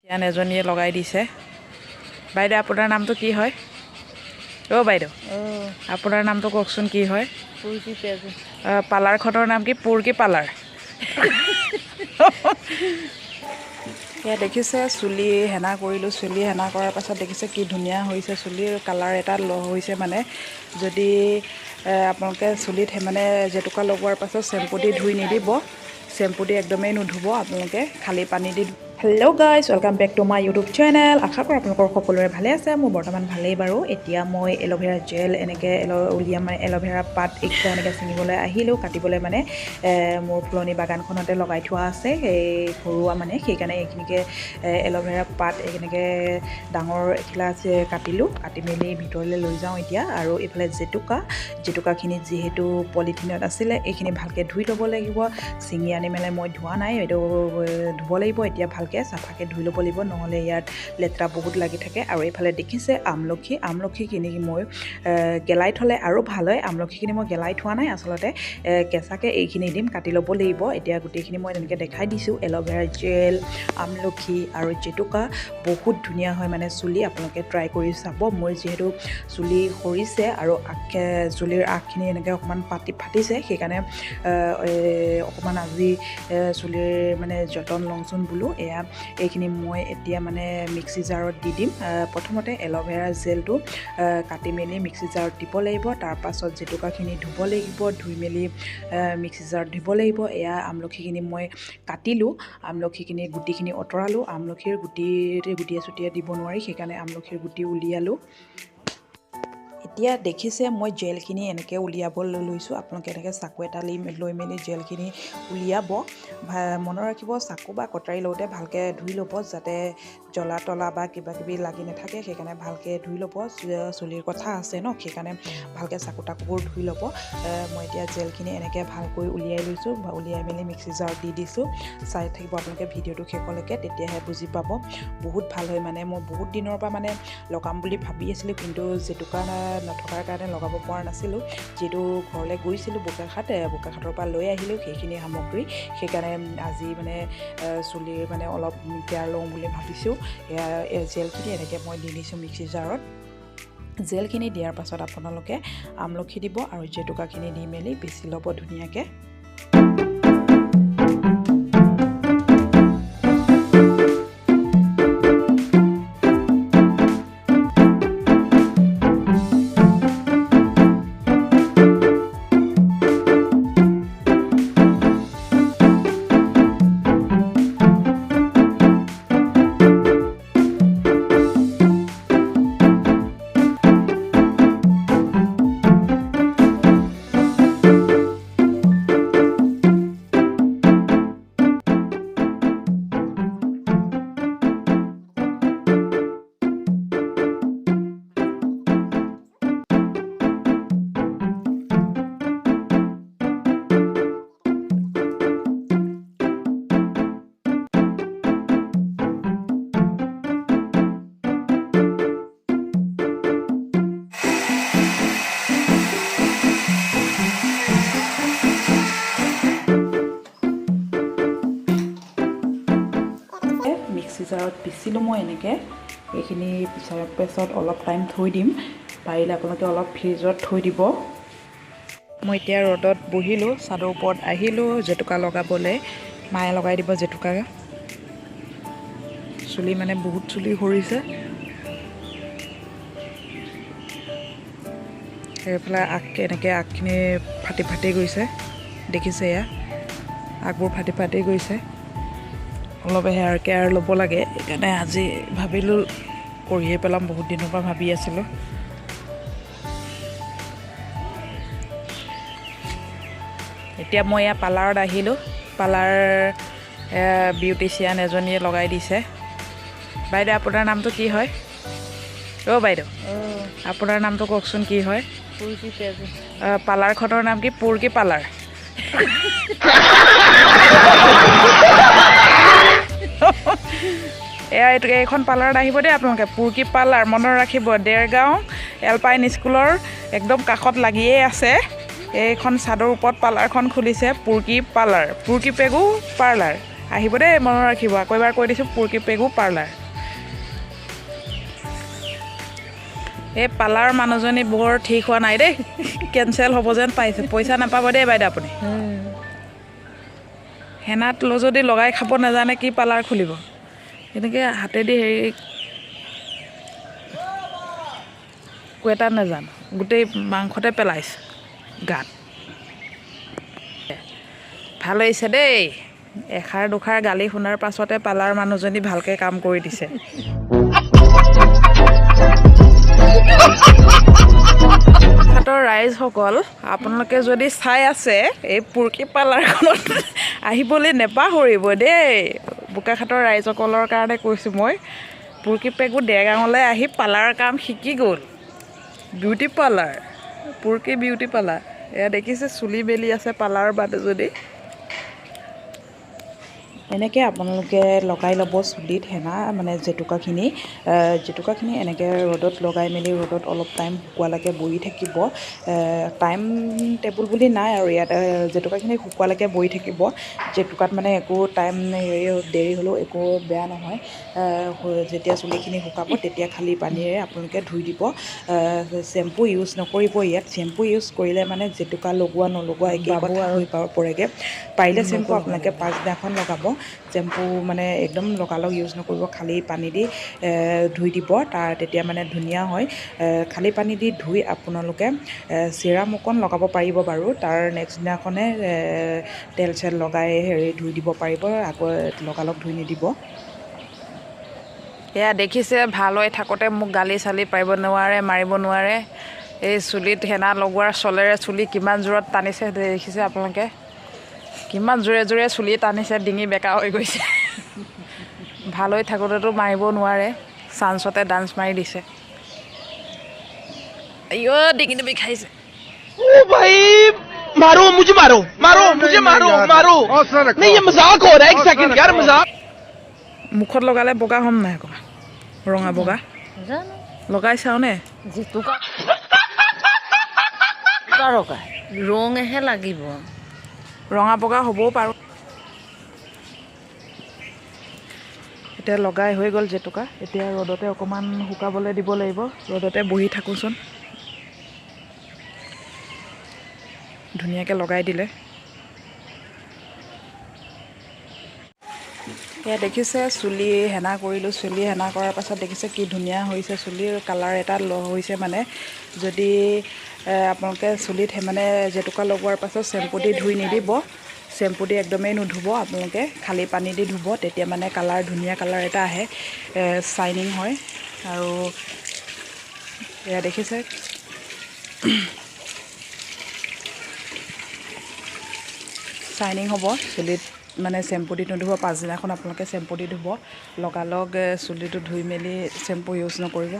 ইয়ান এজনীয়ে লগাই দিছে। বাইদেউ, আপোনাৰ নামটো কি হয়? অ' বাইদেউ, আপোনাৰ নামটো কওকচোন কি হয়? পুৰকি পেগু। পাৰ্লাৰখনৰ নাম কি? পুৰকি পাৰ্লাৰ। এয়া দেখিছে, চুলি হেনা কৰিলোঁ। চুলি হেনা কৰাৰ পাছত দেখিছে কি ধুনীয়া হৈছে, চুলিৰ কালাৰ এটা হৈছে। মানে যদি আপোনালোকে চুলিত মানে জেতুকা লগোৱাৰ পাছত চেম্পু দি ধুই নিদিব, চেম্পু দি একদমেই নুধুব আপোনালোকে, খালী পানী দি। Hello guys, welcome back to my YouTube channel. আশা কৰোঁ আপোনালোকৰ সকলোৰে ভালে আছে। মোৰ বৰ্তমান ভালেই বাৰু। এতিয়া মই এল'ভেৰা জেল এনেকৈ উলিয়াম, মানে এল'ভেৰা পাত এইকেইটা এনেকৈ ছিঙিবলৈ আহিলোঁ, কাটিবলৈ। মানে মোৰ ফুলনি বাগানখনতে লগাই থোৱা আছে সেই ঘৰুৱা, মানে সেইকাৰণে এইখিনিকে এল'ভেৰা পাত এনেকৈ ডাঙৰ এখিলা কাটিলোঁ, কাটি মেলি ভিতৰলৈ লৈ যাওঁ এতিয়া। আৰু এইফালে জেতুকা, জেতুকাখিনি যিহেতু পলিথিনত আছিলে, এইখিনি ভালকৈ ধুই ল'ব লাগিব। ছিঙি আনি মেলাই মই ধোৱা নাই, এইটো ধুব লাগিব এতিয়া, ভালকৈ চাফাকৈ ধুই ল'ব লাগিব, নহ'লে ইয়াত লেতেৰা বহুত লাগি থাকে। আৰু এইফালে দেখিছে আমলখি, আমলখিখিনি মই গেলাই থ'লে আৰু ভাল হয়। আমলখিখিনি মই গেলাই থোৱা নাই, আচলতে কেঁচাকৈ এইখিনি দিম, কাটি ল'ব লাগিব এতিয়া। গোটেইখিনি মই তেনেকৈ দেখাই দিছোঁ। এল'ভেৰা জেল, আমলখি আৰু জেতুকা বহুত ধুনীয়া হয় মানে চুলি, আপোনালোকে ট্ৰাই কৰি চাব। মোৰ যিহেতু চুলি সৰিছে আৰু আগ চুলিৰ আগখিনি এনেকৈ অকণমান পাতি ফাটিছে, সেইকাৰণে অকণমান আজি চুলিৰ মানে যতন লওঁচোন বোলো। এয়া এইখিনি মই এতিয়া মানে মিক্সি জাৰত দি দিম। প্ৰথমতে এল'ভেৰা জেলটো কাটি মেলি মিক্সি জাৰত দিব লাগিব, তাৰপাছত জেতুকাখিনি ধুব লাগিব, ধুই মেলি মিক্সি জাৰত দিব লাগিব। এয়া আমলখিখিনি মই কাটিলোঁ, আমলখিখিনি গুটিখিনি আঁতৰালোঁ। আমলখিৰ গুটি গুটিয়ে চুটিয়ে দিব নোৱাৰি, সেইকাৰণে আমলখিৰ গুটি উলিয়ালোঁ। এতিয়া দেখিছে মই জেলখিনি এনেকৈ উলিয়াবলৈ লৈছোঁ। আপোনালোকে এনেকৈ চাকু এটা লৈ মেলি জেলখিনি উলিয়াব। মনত ৰাখিব, চাকু বা কটাৰী লওঁতে ভালকৈ ধুই ল'ব, যাতে জ্বলা তলা বা কিবা কিবি লাগি নাথাকে, সেইকাৰণে ভালকৈ ধুই ল'ব। চুলিৰ কথা আছে ন, সেইকাৰণে ভালকৈ চাকু তাকুবোৰ ধুই ল'ব। মই এতিয়া জেলখিনি এনেকৈ ভালকৈ উলিয়াই লৈছোঁ, উলিয়াই মেলি মিক্সি জাৰত দি দিছোঁ। চাই থাকিব আপোনালোকে ভিডিঅ'টো শেষলৈকে, তেতিয়াহে বুজি পাব। বহুত ভাল হয়, মানে মই বহুত দিনৰ পৰা মানে লগাম বুলি ভাবি আছিলোঁ, কিন্তু জেতুকা নথকাৰ কাৰণে লগাব পৰা নাছিলোঁ। যিহেতু ঘৰলৈ গৈছিলোঁ বোকাখাত, বোকাখাতৰ পৰা লৈ আহিলোঁ সেইখিনি সামগ্ৰী, সেইকাৰণে আজি মানে চুলিৰ মানে অলপ কেয়াৰ লওঁ বুলি ভাবিছোঁ। এয়া জেলখিনি এনেকৈ মই দি দিছোঁ মিক্সি জাৰত। জেলখিনি দিয়াৰ পাছত আপোনালোকে আমলখি দিব আৰু জেতুকাখিনি দি মেলি পিচি ল'ব ধুনীয়াকৈ। মিক্সি জাৰত পিচিলোঁ মই এনেকৈ। এইখিনি পিছাৰ পাছত অলপ টাইম থৈ দিম, পাৰিলে আপোনালোকে অলপ ফ্ৰিজত থৈ দিব। মই এতিয়া ৰ'দত বহিলোঁ, চাদৰ ওপৰত আহিলোঁ জেতুকা লগাবলৈ। মায়ে লগাই দিব জেতুকা। চুলি মানে বহুত চুলি সৰিছে, সেইফালে আগ এনেকৈ আগখিনি ফাটি ফাটি গৈছে, দেখিছে? এয়া আগবোৰ ফাটি ফাটি গৈছে। অলপ হেয়াৰ কেয়াৰ ল'ব লাগে, সেইকাৰণে আজি ভাবিলোঁ কৰিয়ে পেলাম, বহুত দিনৰ পৰা ভাবি আছিলোঁ। এতিয়া মই এয়া পাৰ্লাৰত আহিলোঁ। পাৰ্লাৰ বিউটিচিয়ান এজনীয়ে লগাই দিছে। বাইদেউ, আপোনাৰ নামটো কি হয়? অ' বাইদেউ, আপোনাৰ নামটো কওকচোন কি হয়? পুৰকি পেগু। পাৰ্লাৰখনৰ নাম কি? পুৰকি পাৰ্লাৰ। এয়া এইটো এইখন পাৰ্লাৰত আহিব দেই আপোনালোকে, পুৰকি পাৰ্লাৰ, মনত ৰাখিব। দেৰগাঁও এলপাইন স্কুলৰ একদম কাষত লাগিয়ে আছে। এইখন চাদৰ ওপৰত পাৰ্লাৰখন খুলিছে, পুৰকি পাৰ্লাৰ, পুৰকি পেগু পাৰ্লাৰ। আহিব দেই, মনত ৰাখিব। আকৌ এবাৰ কৈ দিছোঁ, পুৰ্কি পেগু পাৰ্লাৰ। এই পাৰ্লাৰ মানুহজনী বৰ ঠিক হোৱা নাই দেই, কেঞ্চেল হ'ব যেন পাইছে। পইচা নাপাব দেই বাইদেউ আপুনি। হেনাত যদি লগাই খাব নাজানে কি পাৰ্লাৰ খুলিব। এনেকৈ হাতেদি হেৰি একো এটা নাজানো, গোটেই মাংসতে পেলাইছে গাত। ভাল হৈছে দেই, এষাৰ দুষাৰ গালি শুনাৰ পাছতে পাৰ্লাৰ মানুহজনী ভালকৈ কাম কৰি দিছে। বোকাখাতৰ ৰাইজসকল, আপোনালোকে যদি চাই আছে এই পুৰ্কি পাৰ্লাৰখনত আহিবলৈ নেপাহৰিব দেই। বোকাখাতৰ ৰাইজসকলৰ কাৰণে কৈছোঁ মই, পুৰ্কি পেগু দেৰগাঁৱলৈ আহি পাৰ্লাৰৰ কাম শিকি গ'ল। Beauty parlour, Purki beauty parlour. এয়া দেখিছে চুলি মেলি আছে পাৰ্লাৰৰ মানুহজনী। এনেকৈ আপোনালোকে লগাই ল'ব চুলিত হেনা, মানে জেতুকাখিনি। জেতুকাখিনি এনেকৈ ৰ'দত লগাই মেলি ৰ'দত অলপ টাইম শুকোৱালৈকে বহি থাকিব। টাইম টেবুল বুলি নাই আৰু ইয়াত, জেতুকাখিনি শুকোৱালৈকে বহি থাকিব। জেতুকাত মানে একো টাইম হেৰি দেৰি হ'লেও একো বেয়া নহয়। যেতিয়া চুলিখিনি শুকাব তেতিয়া খালী পানীৰে আপোনালোকে ধুই দিব। চেম্পু ইউজ নকৰিব ইয়াত। চেম্পু ইউজ কৰিলে মানে জেতুকা লগোৱা নলগোৱা একেই কথা হৈ পৰেগৈ। পাৰিলে চেম্পু আপোনালোকে পাছদিনাখন লগাব। চেম্পু মানে একদম লগালগ ইউজ নকৰিব, খালী পানী দি ধুই দিব, তাৰ তেতিয়া মানে ধুনীয়া হয়। খালী পানী দি ধুই আপোনালোকে চিৰাম অকণ লগাব পাৰিব বাৰু। তাৰ নেক্সট দিনাখনে তেল চেল লগাই হেৰি ধুই দিব পাৰিব, আকৌ লগালগ ধুই নিদিব। এয়া দেখিছে ভাল হৈ থাকোঁতে মোক গালি চালি পাৰিব নোৱাৰে, মাৰিব নোৱাৰে। এই চুলিত হেনা লগোৱাৰ চলেৰে চুলি কিমান জোৰত টানিছে দেখিছে আপোনালোকে, কিমান জোৰে জোৰে চুলি টানিছে, ডিঙি বেকা হৈ গৈছে। ভাল হৈ থাকোঁতেতো মাৰিব নোৱাৰে, চান্সতে ডান্স মাৰি দিছে। আইঅ' ডিঙিটো বিষাইছে। ओ भाई मारो मुझे, मारो मारो मुझे, मारो मारो, नहीं ये मजाक हो रहा है, एक सेकंड यार मजाक। মুখত লগালে বগা হ'ম নাই অকণমান, ৰঙা বগা জানো লগাই চাওঁনে? জেতুকা লগাই ৰঙহে লাগিব, ৰঙা বগা হ'বও পাৰোঁ। এতিয়া লগাই হৈ গ'ল জেতুকা। এতিয়া ৰ'দতে অকণমান শুকাবলৈ দিব লাগিব। ৰ'দতে বহি থাকোঁচোন। ধুনীয়াকৈ লগাই দিলে। এয়া দেখিছে চুলি হেনা কৰিলোঁ। চুলি হেনা কৰাৰ পাছত দেখিছে কি ধুনীয়া হৈছে, চুলিৰ কালাৰ এটা হৈছে। মানে যদি আপোনালোকে চুলিত মানে জেতুকা লগোৱাৰ পাছত চেম্পু দি ধুই নিদিব, চেম্পু দি একদমেই নুধুব আপোনালোকে, খালী পানী দি ধুব, তেতিয়া মানে কালাৰ ধুনীয়া কালাৰ এটা আহে, চাইনিং হয়। আৰু এয়া দেখিছে চাইনিং হ'ব চুলিত, মানে চেম্পু দি নুধুব। পাছদিনাখন আপোনালোকে চেম্পু দি ধুব, লগালগ চুলিটো ধুই মেলি চেম্পু ইউজ নকৰিব।